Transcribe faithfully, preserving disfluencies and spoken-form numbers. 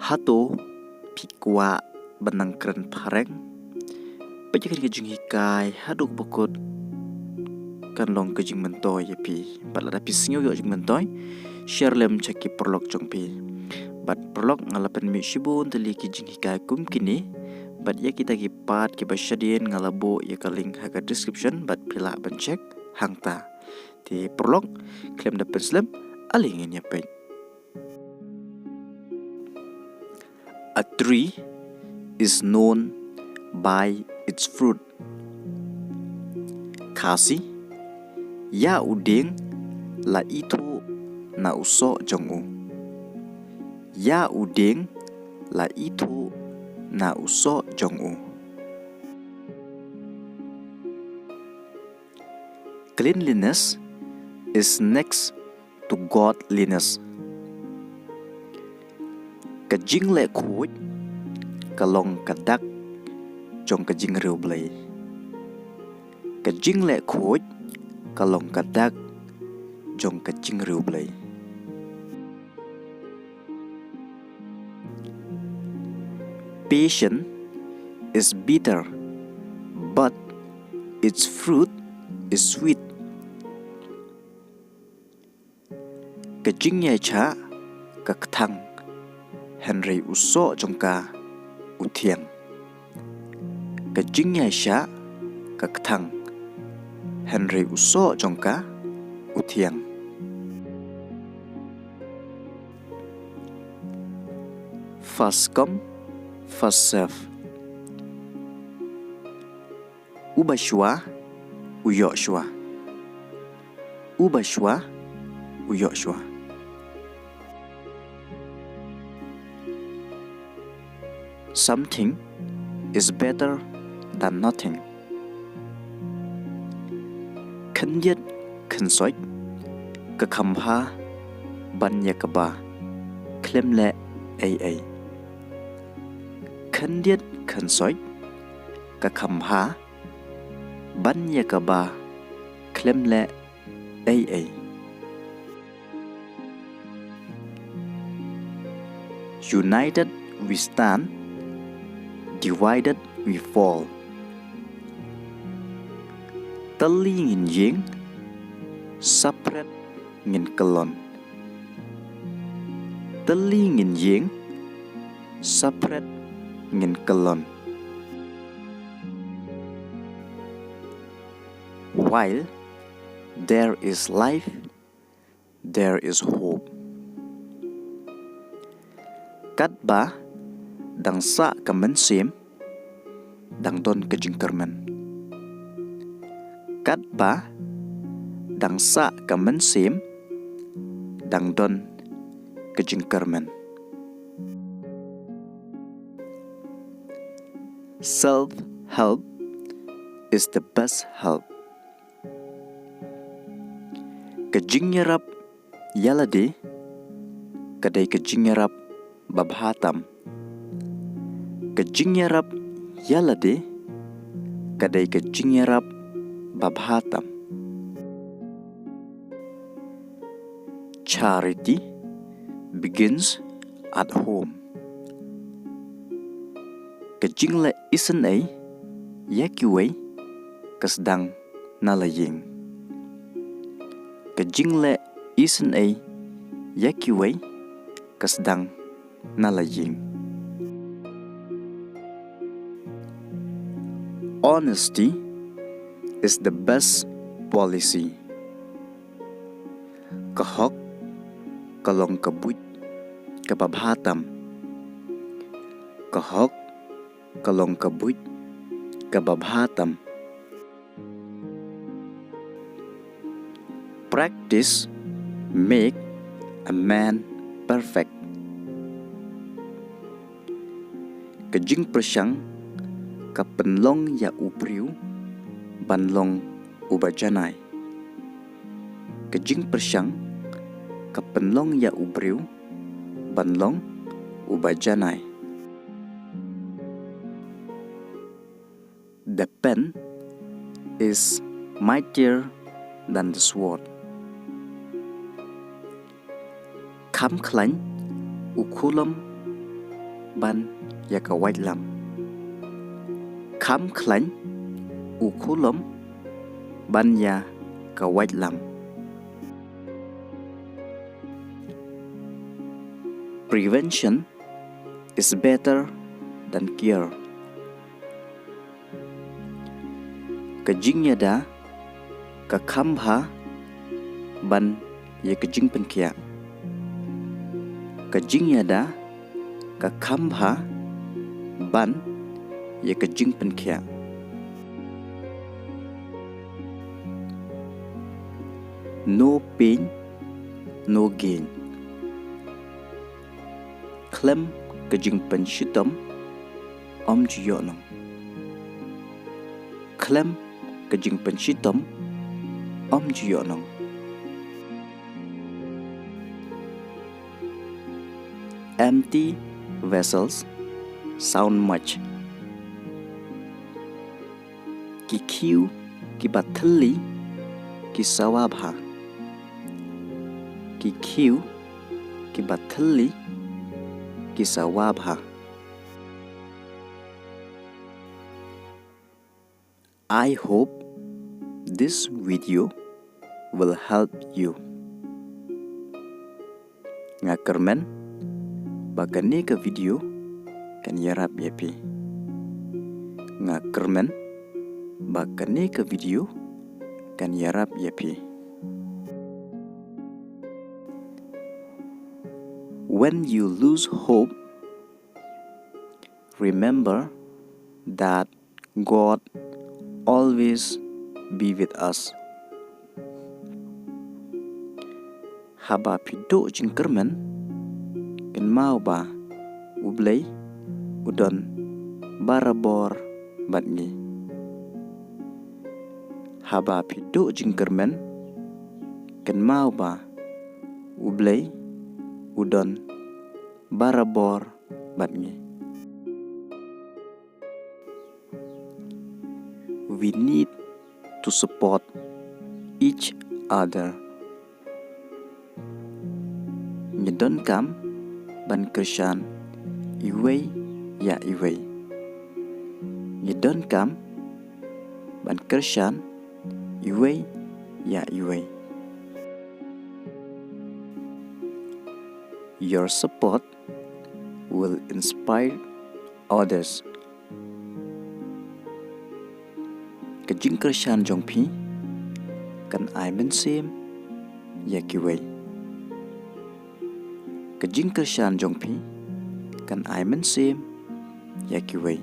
Hato phi kwah ban nang kren phareng? Peit ïa kane ka jinghikai haduh ba kut kan long ka jingmyntoi ïa phi. Bad lada phi sngew ïoh jingmyntoi, share lem sha ki paralok jong phi. Bad paralok, nga la pynmih shibun tylli ki jinghikai kum kine, bad ïa kita ki part kiba shadien nga la buh ïa ka link ha ka description bad phi lah ban check hangta. Te paralok, khlem da pynslem, ale ngin ïa peit. A tree is known by its fruit. Khasi, ïa u dieng la ithuh na u soh jong u. Ïa u dieng la ithuh na u soh jong u. Cleanliness is next to godliness. Ka jingleh khuid ka long ka dak jong ka jingriewblei. Ka jingleh khuid ka long ka dak jong ka jingriewblei. Patience is bitter, but its fruit is sweet. Ka jingïaishah ka kthang, hynrei u soh jong ka u thiang. Ka jingïaishah ka kthang, hynrei u soh jong ka u thiang. First come, first serve. Uba shuwa u ïoh shuwa. Uba shuwa u ïoh shuwa. Something is better than nothing. Khyndiat khynsoit ka kham bha ban ïa kaba khlem leh ei ei. Khyndiat khynsoit ka kham bha ban ïa kaba khlem leh ei ei. United we stand, divided we fall. Tylli ngin ïeng, separate ngin kyllon. Tylli ngin ïeng, separate ngin kyllon. While there is life, there is hope. Katba dang sah ka mynsiem, dang don ka jingkyrmen. Katba dang sah ka mynsiem, dang don ka jingkyrmen. Self help is the best help. Ka jingïarap ïalade ka dei ka jingïarap babha tam. Ka jingïarap ïalade ka dei ka jingïarap babha tam. Charity begins at home. Ka jingleh isynei ïa kiwei ka sdang na la ïing. Ka jingleh isynei ïa kiwei ka sdang na la ïing. Honesty is the best policy. Ka hok ka long ka buit kaba bha tam. Ka hok ka long ka buit kaba bha tam. Practice make a man perfect. Ka jingpyrshang ka pynlong ïa u briew ban long uba janai. Ka jingpyrshang ka pynlong ïa u briew ban long uba janai. The pen is mightier than the sword. Kham khlaiñ u khulom ban ïa ka waitlam. Kham khlaiñ u khulom ban ïa ka waitlam. Prevention is better than cure. Ka jingïada ka kham bha ban ïa ka jingpynkhiah. Ka jingïada ka kham bha ban ïa ka jingpynkhiah. No pain, no gain. Khlem ka jingpynshitom ym ju ïoh nong. Khlem ka jingpynshitom ym ju ïoh nong. Empty vessels sound much. Ki khiew kiba thylli ki sawa bha. Ki khiew kiba thylli ki sawa bha. I hope this video will help you. Nga kyrmen ba kane ka video kan ïarap ïa phi. Nga kyrmen ba kane ka video kan ïarap ïa phi. When you lose hope, remember that God always be with us. Haba phi duh jingkyrmen, kynmaw ba U Blei u don barabor bad ngi. Haba phi duh jingkyrmen, kynmaw ba U Blei u don barabor bad ngi. We need to support each other. Ngi donkam ban kyrshan iwei ïa iwei. Ngi donkam ban kyrshan iwei ïa iwei. Your support will inspire others. Ka jingkyrshan jong phi kan ai mynsiem ïa kiwei. Ka jingkyrshan jong phi kan ai mynsiem ïa kiwei.